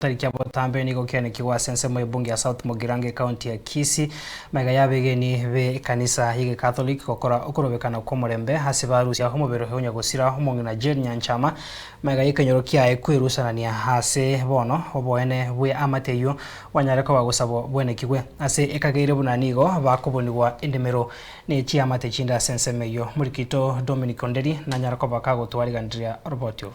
Tariki ya botambe nigo kianekigwe ase ensemo y'ebunge ya South Mugirango ekaunti ya Kisii magega y'abegeni be ekanisa y'egekatholiki gokora okorobekana kw'omorembe ase barusia omobere onya gosira omong'ina Jane Nyanchama magega y'ekenyoro kiaye kwerusanania ase bono oboene bwe amate ayio bwanyare koba gosabwa bwenekigwe ase ekageire buna nigo bakobonigwa endemero ne chiamate chinde ase ensemo eyio. Morikito Dominic Onderi nanyare koba kagotwariganiria roboti oro.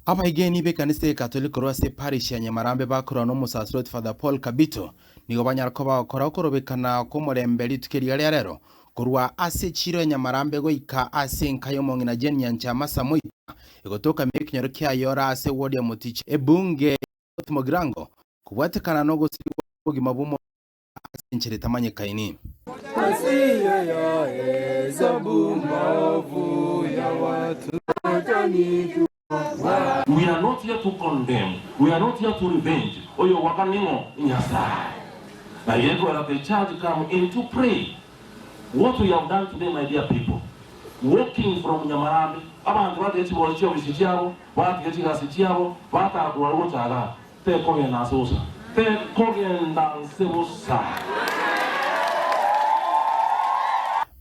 Abaegeni b'ekanisa y'Ekatoliki korwa ase eparish ya Nyamarambe bakorwa n'omosaserdoti Father Paul Kabito nigo banyara koba gokora okorobekana kw'omorembe rituko eriga ria rero korwa ase echiro ya Nyamarambe goika ase enka y'omong'ina Jane Nyanchama Samoita egotoka ime y'ekenyoro kia Yora ase eward ya Moticho ebunge ya North Mugirango kobwatekana nogosirigwa kw'obogima bw'omonto ase enchera etamanyekaini. We are not here to condemn, we are not here to revenge, oyo ogwaka ning'o? Nyasae. Na yekogera the church come in to pray. What we have done today my dear people, walking from Nyamarambe, abanto batiga chibori chi'ofisi chiabo, batiga chigasi chiabo, batara korwa aria gocha igaa. Tekogenda ase bosa, tekogenda nse bosa.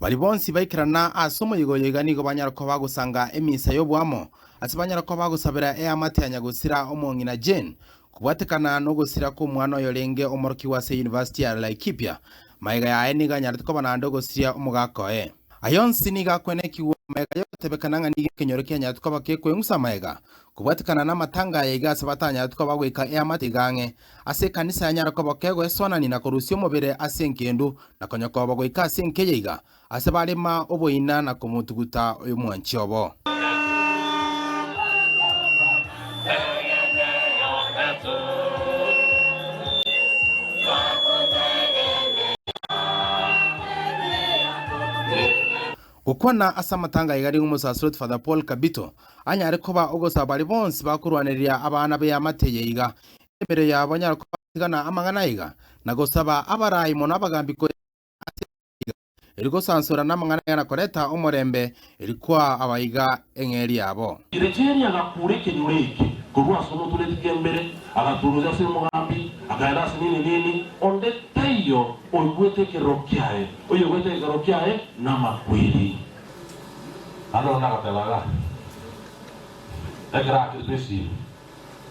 Baria bonsi baikerana ase omoyega oyo iga nigo banyara koba bagosanga emisa y'oboamo, ase banyara koba bagosabera eamate ya nyagosira omong'ina Jane, kobwatekana nogosira kw'omwana oyorenge omorokigwa ase University ya Laikipia. Magega yaye nigo anyarete koba naende ogosiria omogaka oye. Aya onsi nigo akwenekigwe magega y'ogotebekana ng'a nigo ekenyoro kianyarete koba gekweng'usa amagega, Kobwatekana namatanga aya iga ase batanyarete koba goika eamate iga ang'e, ase ekanisa yanyare koba kegoesoanania na korusia omobere ase enkendu, na konya koba goika ase enkeye iga, ase barema oboina na komotuguta oyomwanchi obo. Gokwana ase amatanga aiga nigo Omosaserdoti Father Paul Kabito anyare koba ogosaba baria bonsi bakorwanereria abana b'eamate eye iga, emeremo yabo anyare koba atigana amang'ana aiga, na gosaba abarai mono abagambi koira ase iga, erio gosansora namang'ana aiga na koreta omorembe, erio koa abaiga eng'eria yabo. Recheli agakuura ekenyoro eke korwa ase omotureti kembere, agaturusia ase omogambi, akaenda ase nini nini, onde taiyo oigwete ekerero kiaye, oyoigwete ekerero kiaye namakweri. Naende onde agateba iga, Ekero aakeretwe esimi,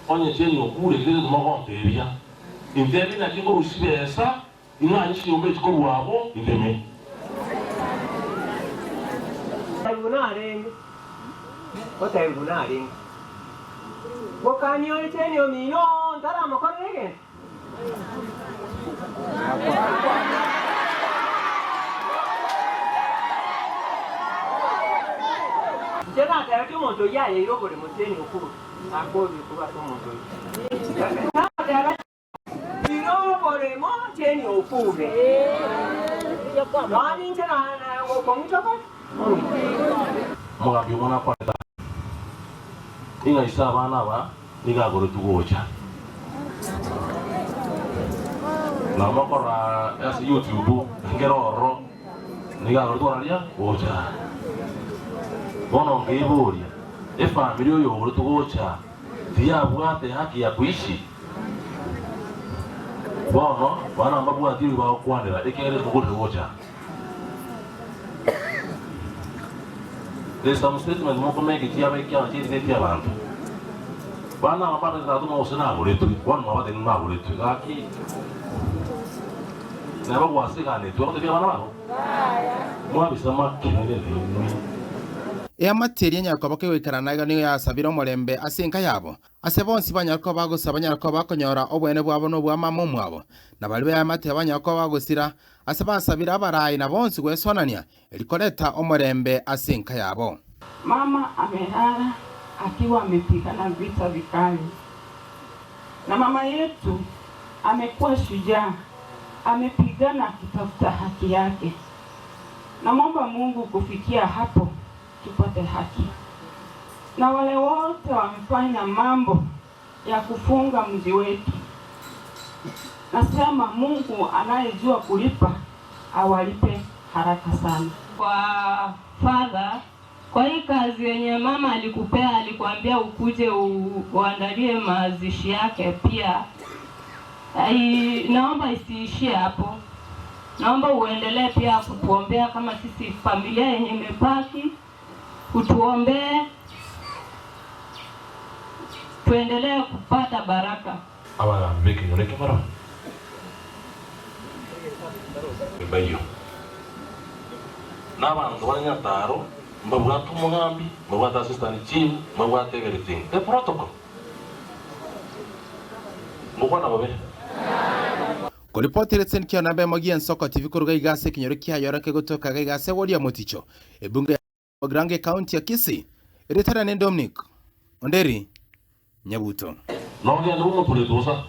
onye chieni okure ekero gento mogontebia, intebie naki nkorusia chibesa ing'anye chinyomba echi korwa abwo indeme. Buna arenge, gotebi buna arenge, Gokania ore cheni omino ntaramokorera egento. Inche natebetie omonto oyio ayeire oboremo cheni okure, akorie korwa ase omonto oyio. Natebetie ira oboremo cheni okure. Nonya ninche gokong'ucha kore. Omogambi obo nakwanete Ing'a ise abana aba nigo agoretwe gocha. Nabo mokorora ase YouTube nkere ororo nigo agoretwe koraria gocha. Bono nkeiboria, efamiri oyo ogoretwe gocha tiyabwate haki ya kuishi? Bono bana mbabwati oyo bagokwanera ekiagera mogorire gocha. There's some statement mokomeke chiaba ekiama chi'erita eki'abanto. Bana aba mbatagete tata omwabo gose nagoretwe, bono mwabatebia nagoretwe gaki neba gwaseganetwe ogotebia abana babo mwabisa makerere inwe. Eamate eria nyakoba kegoikerana iga nigo yasabire omorembe ase enka yabo, Ase bonsi banyare koba bagosira banyare koba bakonyora oboene bwabo na obwa mama omwabo, na baria b'eamate banyare koba bagosira, ase basabire abarai na bonsi gwesonania, erio koreta omorembe ase enka yabo. Mama amelala akiwa amepigana vita vikali, na mama yetu amekuwa shujaa, amepigana akitafuta haki yake. Namwomba Mungu kufikia hapo tupate haki. Na wale wote wamefanya mambo ya kufunga mji wetu, nasema Mungu anayejua kulipa awalipe haraka sana. Kwa father. Kwa hii kazi yenye mama alikupea, alikuambia ukuje uandalie mazishi yake pia. Ai, naomba isiishie hapo, naomba uendelee pia kutuombea kama sisi familia yenye imebaki, utuombee tuendelee kupata baraka. Abagambi b'ekenyoro eke barabwo mbayio, na abanto bare nyataro mbabwate omogambi, mbabwate assistant chief, mbabwate everything, the protocol. Ngokwana bobe. Koripoti ere namba emogi y'Ensoko TV koruga iga ase ekenyoro kia Yoreke gotoka iga iga ase ewodi ya Moticho, ebunge ya Bogirango ekaunti ya Kisii, erieta riane Dominic Onderi Nyabuto. Nogende bw'omotureti bosa.